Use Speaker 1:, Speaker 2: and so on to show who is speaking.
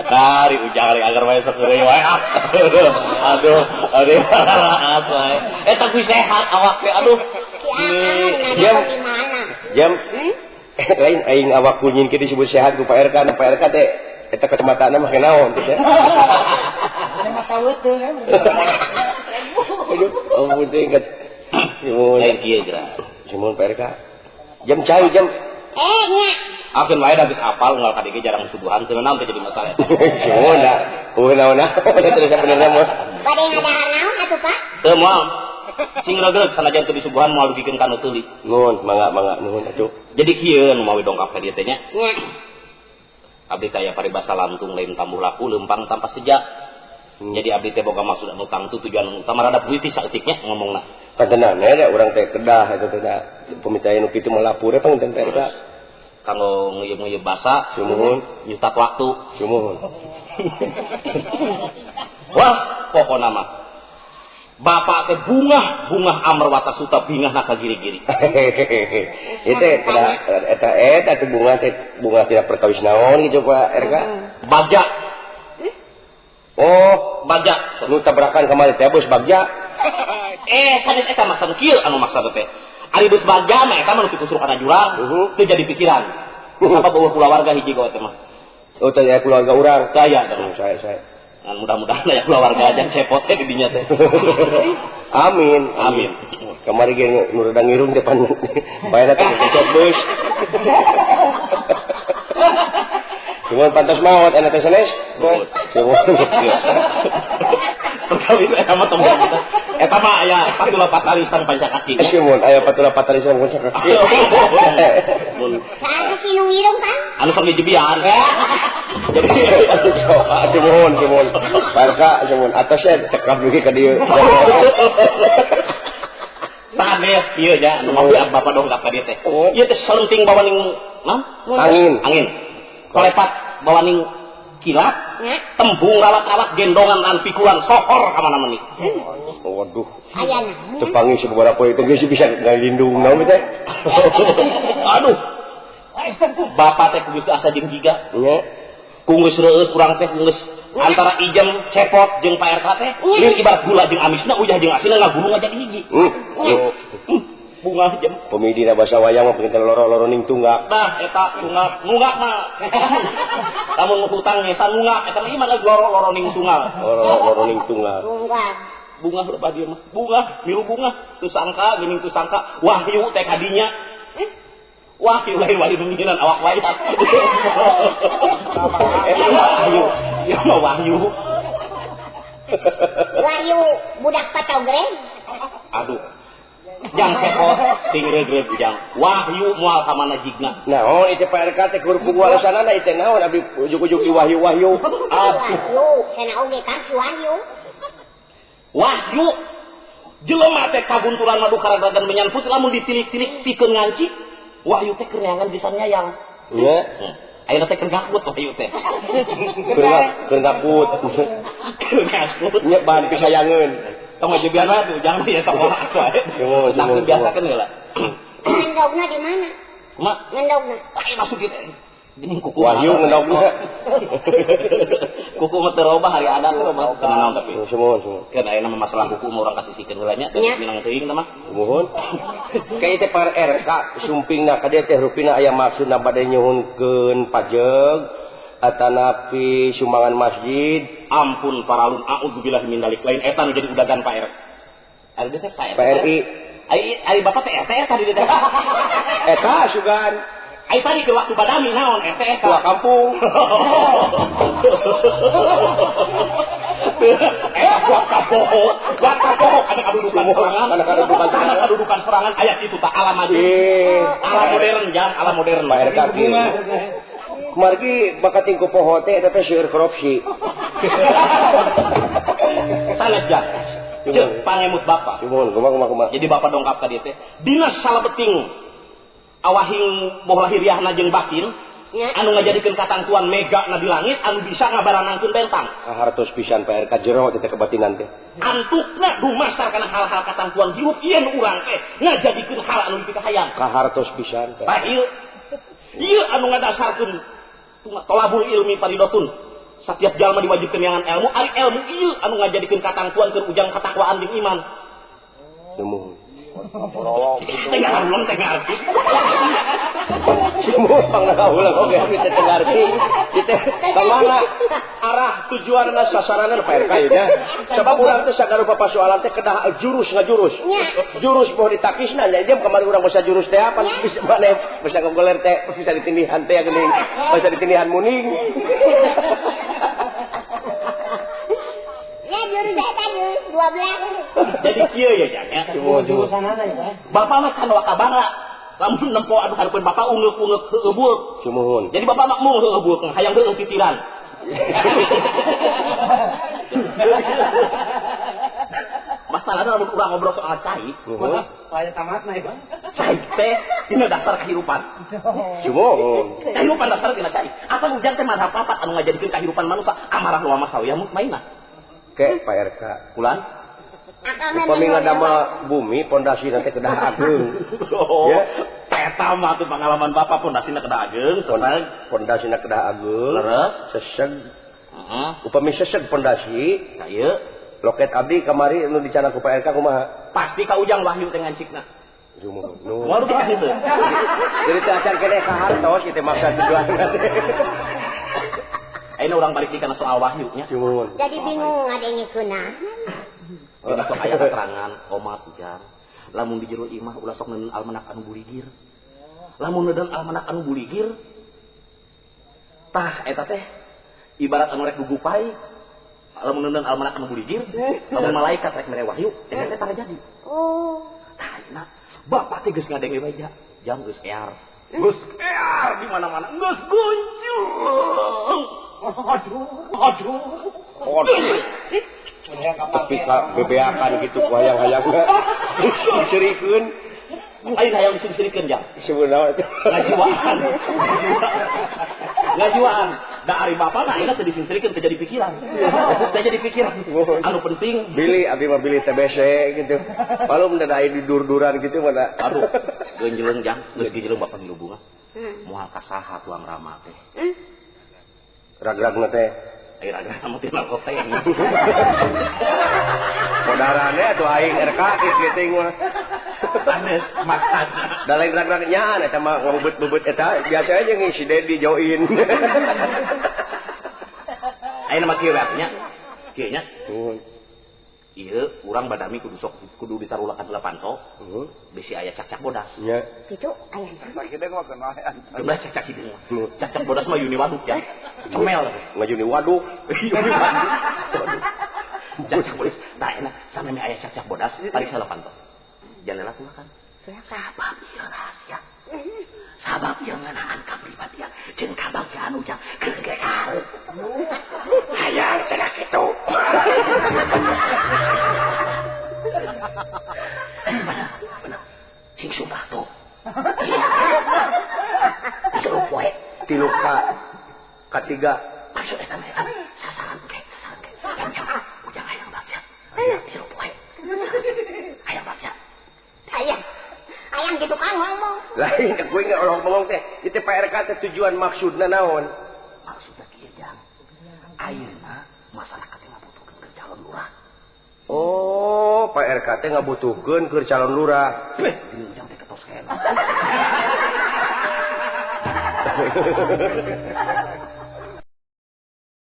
Speaker 1: Dari ujang ari agar wae sok heureuy wae. Aduh, aduh paraat wae. Eta kuy sehat awak teh aduh.
Speaker 2: Jam jam lain aing awak kunyin kieu disebut sehat ku Pak RK, Pak RK teh eta kacamatana mah naon teh.
Speaker 3: Mata weuteung.
Speaker 2: Aduh, ampun teh ingat.
Speaker 1: Lain kieu geura.
Speaker 2: Sumuhun Pak RK. Jam cai jam.
Speaker 3: Nya.
Speaker 1: Akeun wae da geus apal unggal ka dieu jarang subuhan teu naon teh jadi masalah.
Speaker 2: Sumuhun da. Eueuh naon-naon teh sabenerna mah.
Speaker 3: Bade ngadahar naon atuh Pak?
Speaker 1: Teu moal. Sing reugreug sanajan teu disuguhan moal dugikeun ka nu teulik.
Speaker 2: Nuhun, mangga mangga nuhun atuh.
Speaker 1: Jadi kieu nu mawi dongkap ka dieu teh nya.
Speaker 3: Nya.
Speaker 1: Abdi teh aya paribasa lantung lain tambuh laku leumpang tanpa sejak. Jadi abdi teh boga maksud anu tangtu tujuan utama rada puitis saeutiknya ngomongna.
Speaker 2: Pantenan da urang teh kedah eta teh da pamitayan nu kitu mah lapur e panginten Pak RK.
Speaker 1: Kanggo ngeuyeub-ngeuyeub basa,
Speaker 2: sumuhun,
Speaker 1: nyutak waktu,
Speaker 2: sumuhun.
Speaker 1: Wah, pokona mah bapak teh bungah, bungah Amarwata Suta bingahna ka giri-giri.
Speaker 2: Itu eta eta teh bunga teh bunga tidak perkawis naon gitu Pak RK.
Speaker 1: Bagja.
Speaker 2: Oh,
Speaker 1: bagja.
Speaker 2: Nu tabrakan kamari teh bos bagja.
Speaker 1: Sanes eta mah kieu anu maksud teh. Ari bus bagja mah eta mah nu pikusur kana jurang, teu jadi pikiran. Apa bawa kulawarga hiji gawe teh mah.
Speaker 2: Oh, teh aya keluarga urang.
Speaker 1: Saya teh.
Speaker 2: Saya.
Speaker 1: Ngan mudah-mudahan aya kulawarga jang cepot teh di dinya teh.
Speaker 2: Amin,
Speaker 1: amin.
Speaker 2: Kamari ge nu rada ngirung teh pan. Bae teh kecot bus. Cuman pantas maot enak teh sanes.
Speaker 1: Perkawis eta mah tong kita. Eta mah aya patula patalisan pancakaki.
Speaker 2: Cuman aya patula patalisan pancakaki.
Speaker 3: Saha si nu ngirung kan?
Speaker 1: Anu sok dijebian. Jadi
Speaker 2: sumuhun sumuhun. Parka sumuhun atasnya cekap dugi ka dieu.
Speaker 1: Sanes ieu nya nu mau bapak dongkap ka dieu teh. Ieu teh selenting bawaning naon?
Speaker 2: Angin.
Speaker 1: Angin. Kolepat bawaning kilat, tembung rawat-rawat gendongan lan pikulan sohor ka mana meni.
Speaker 2: Waduh.
Speaker 3: Aya naon?
Speaker 2: Tepangi sababaraha poe teh geus bisa ngalindung naon teh.
Speaker 1: Aduh. Bapak teh kudu asa jeung giga.
Speaker 2: Nya.
Speaker 1: Ku geus reueus urang teh geus antara ijem cepot jeung Pak RK teh lir ibarat gula jeung amisna uyah jeung asinna ngagulung jadi hiji. Bunga jam
Speaker 2: pemidina bahasa wayang mah penginten loro-loro ning tunggak.
Speaker 1: Nah eta tunggak nunggak mah. Lamun hutang ngesan nunggak eta mah ieu mah loro-loro ning tunggal.
Speaker 2: Loro-loro ning tunggal.
Speaker 3: Bunga.
Speaker 1: Bunga lebah dieu mah. Bunga, milu bunga, teu sangka geuning teu sangka wahyu teh kadinya. Wahyu lain wahyu nungginan awak wayang. Wahyu, ieu mah wahyu.
Speaker 3: Wahyu budak patogreng.
Speaker 1: Aduh. Jang cepot sing regreg ujang. Wahyu moal ka mana jigna.
Speaker 2: Naon ieu Pak RK teh kudu pugu alasanana ieu teh naon abdi ujug-ujug di wahyu-wahyu.
Speaker 3: Aduh, cenah oge kan si wahyu.
Speaker 1: Wahyu jelema teh kabuntulan madu karadagan menyan putih lamun ditilik-tilik pikeun nganci. Wahyu teh keur neangan bisa nyayang.
Speaker 2: Nya.
Speaker 1: Ayeuna teh keur ngakut wahyu teh.
Speaker 2: Keur ngakut.
Speaker 1: Keur ngakut.
Speaker 2: Nya bahan pisayangeun.
Speaker 1: Tong aja biar mah tuh, jangan ya sekolah wae. Langsung biasakeun heula.
Speaker 3: Ngendogna di mana?
Speaker 1: Mak,
Speaker 3: ngendogna.
Speaker 1: Ai masuk kitu. Geuning kuku.
Speaker 2: Wahyu ngendogna.
Speaker 1: Kuku mah teu robah hari adat teu robah. Naon tapi.
Speaker 2: Sumuhun, sumuhun.
Speaker 1: Keun ayeuna mah masalah kuku mah urang kasisikeun heula nya, teu minang teuing teh mah.
Speaker 2: Sumuhun. Ka ieu teh Pak RK sumpingna ka dieu teh rupina aya maksudna bade nyuhunkeun pajeg atanapi sumbangan masjid.
Speaker 1: Ampun paralun a'udzubillahi min dzalik lain eta nu jadi udagan Pak R. Ari teh Pak R.
Speaker 2: Pak RI.
Speaker 1: Ai ari bapak teh RT tadi teh.
Speaker 2: Eta sugan.
Speaker 1: Ai tadi ke waktu badami naon RT
Speaker 2: tua kampung.
Speaker 1: Buat kapoho, buat kapoho kana kadudukan serangan,
Speaker 2: kana
Speaker 1: kadudukan serangan aya kitu tah alam maju. Alam modern jang, alam modern
Speaker 2: Pak RK. Margi bakat tingku poho teh eta teh seueur korupsi.
Speaker 1: Sanes jang. Ceuk pangemut bapak.
Speaker 2: Sumuhun, kumaha kumaha.
Speaker 1: Jadi bapak dongkap ka dieu teh. Dina salabeting awahing boh lahiriahna jeung batin anu ngajadikeun katangtuan mega na di langit anu bisa ngabaranangkeun bentang.
Speaker 2: Hartos pisan Pak RK jero teh kebatinan teh.
Speaker 1: Antukna dumasar kana hal-hal katangtuan hirup ieu nu urang teh ngajadikeun hal anu dipikahayang.
Speaker 2: Kahartos pisan Pak.
Speaker 1: Tah ieu. Ieu anu ngadasarkeun Tolabul ilmi faridotun. Setiap jalma diwajibkeun neangan ilmu, ari ilmu ieu anu ngajadikeun katangtuan keur ujang katakwaan jeung iman.
Speaker 2: Sumuhun.
Speaker 1: Teh ngarulang teh ngarti.
Speaker 2: Sumuhun pangngarulang oge abdi teh ngarti. Ieu teh ka mana arah tujuanna sasaranna Pak RK ieu nya. Sabab urang teh sagarupa pasoalan teh kedah jurus ngajurus. Jurus poho ditakisna nya jam kamari urang basa jurus teh apa bisa maneh bisa ngogoler teh bisa ditindihan teh geuning bisa ditindihan muning.
Speaker 3: Ya jurus eta jurus 12.
Speaker 1: Jadi kieu ya jang ya.
Speaker 4: Jurusanana ya.
Speaker 1: Bapak mah kan wakabara. Lamun nempo anu hareupeun bapak ungeuk-ungeuk heueuh.
Speaker 2: Sumuhun.
Speaker 1: Jadi bapak mah mung heueuh hayang heueuh titiran. Masalahna lamun urang ngobrol soal cai,
Speaker 4: aya tamatna ya.
Speaker 1: Cai teh dina dasar kehidupan.
Speaker 2: Sumuhun.
Speaker 1: Kehidupan dasar dina cai. Apa ujang teh madhab papat anu ngajadikeun kehidupan manusia amarah nu masawiyah mutmainah.
Speaker 2: Ke Pak RK
Speaker 1: Ulan
Speaker 2: upami ngadamel bumi pondasina teh kedah ageung.
Speaker 1: Oh,
Speaker 2: ya.
Speaker 1: Eta mah tuh pengalaman bapak pondasina kedah ageung, seseg
Speaker 2: pondasina kedah ageung.
Speaker 1: Leres,
Speaker 2: seseg.
Speaker 1: Heeh.
Speaker 2: Upami seseg pondasi,
Speaker 1: nah ieu
Speaker 2: loket abdi kamari nu dicanang ku Pak RK kumaha?
Speaker 1: Pasti ka Ujang Wahyu teh ngancikna.
Speaker 2: Sumuhun.
Speaker 1: Waduh ka kitu.
Speaker 2: Jadi teh acan keneh ka hartos ieu teh maksa tujuanna teh.
Speaker 1: Ayeuna urang balik kana soal wahyu nya.
Speaker 3: Jadi bingung ngadengikeunna.
Speaker 1: Dina sok aya keterangan omat ujang. Lamun di jero imah ulah sok neundeun almanak anu buligir. Lamun neundeun almanak anu buligir tah eta teh ibarat anu rek gugupai. Lamun neundeun almanak anu buligir, lamun malaikat rek mere wahyu, eta teh tara jadi.
Speaker 3: Oh.
Speaker 1: Tah ayeuna bapak teh geus ngadenge we jam geus ear. Geus ear di mana-mana, geus gunjung.
Speaker 4: Aduh, aduh.
Speaker 2: Aduh. Tapi ka bebeakan gitu ku hayang-hayangna. Dicerikeun.
Speaker 1: Lain hayang dicerikeun jang.
Speaker 2: Sebenarnya
Speaker 1: ngajiwaan. Ngajiwaan. Da ari bapak mah ayeuna teu disincerikeun teu jadi pikiran. Teu jadi pikiran. Anu penting
Speaker 2: bili abdi mah bili TBC gitu. Malum da aya di dur-duran gitu mah da.
Speaker 1: Aduh, geunjeleung jang, geus geujeulung bapak ngilu bunga. Moal ka saha tuang rama teh.
Speaker 2: Rag-ragna teh
Speaker 1: air ragrag mah tina teh.
Speaker 2: Podarane atuh aing RK kitu mah.
Speaker 1: Sanes maksana.
Speaker 2: Da lain ragrag nyaan eta mah ngabebet-bebet eta biasa aja ngisi Dedi join.
Speaker 1: Ayeuna mah kieu we nya. Kieu nya. Ieu urang badami kudu sok kudu ditarulakan heula panto. Bisi aya cakcak bodas.
Speaker 2: Nya.
Speaker 3: Kitu aya.
Speaker 1: Jumlah cakcak hideung mah. Cakcak bodas mah yuni waduk ya. Comel.
Speaker 2: Ngajuni waduk.
Speaker 1: Yuni waduk. Cakcak bodas. Tah enak sameme aya cakcak bodas pariksa heula panto. Janela kumaha kan? Sabab ieu rahasia. Sabab ieu ngeunaan kapribadian jeung kabagjaan ujang keur gear.
Speaker 2: Hayang cenah kitu.
Speaker 1: Bener, bener. Sing sumpah tuh. Tilu poe.
Speaker 2: Tilu ka. Katiga.
Speaker 1: Maksud eta mah sasaran ke, sasaran ke. Ujang hayang bagja. Tilu poe. Hayang bagja.
Speaker 3: Hayang. Hayang gitu kan ngomong.
Speaker 2: Lain gue nggak orang ngomong teh. Itu Pak RK teh tujuan maksudna naon?
Speaker 1: Maksudna kieu jang. Ayeuna masyarakat teh ngabutuhkeun keur calon lurah.
Speaker 2: Oh, Pak RK teh ngabutuhkeun keur calon lurah.
Speaker 1: Beh, geuning ujang teh ketos kena.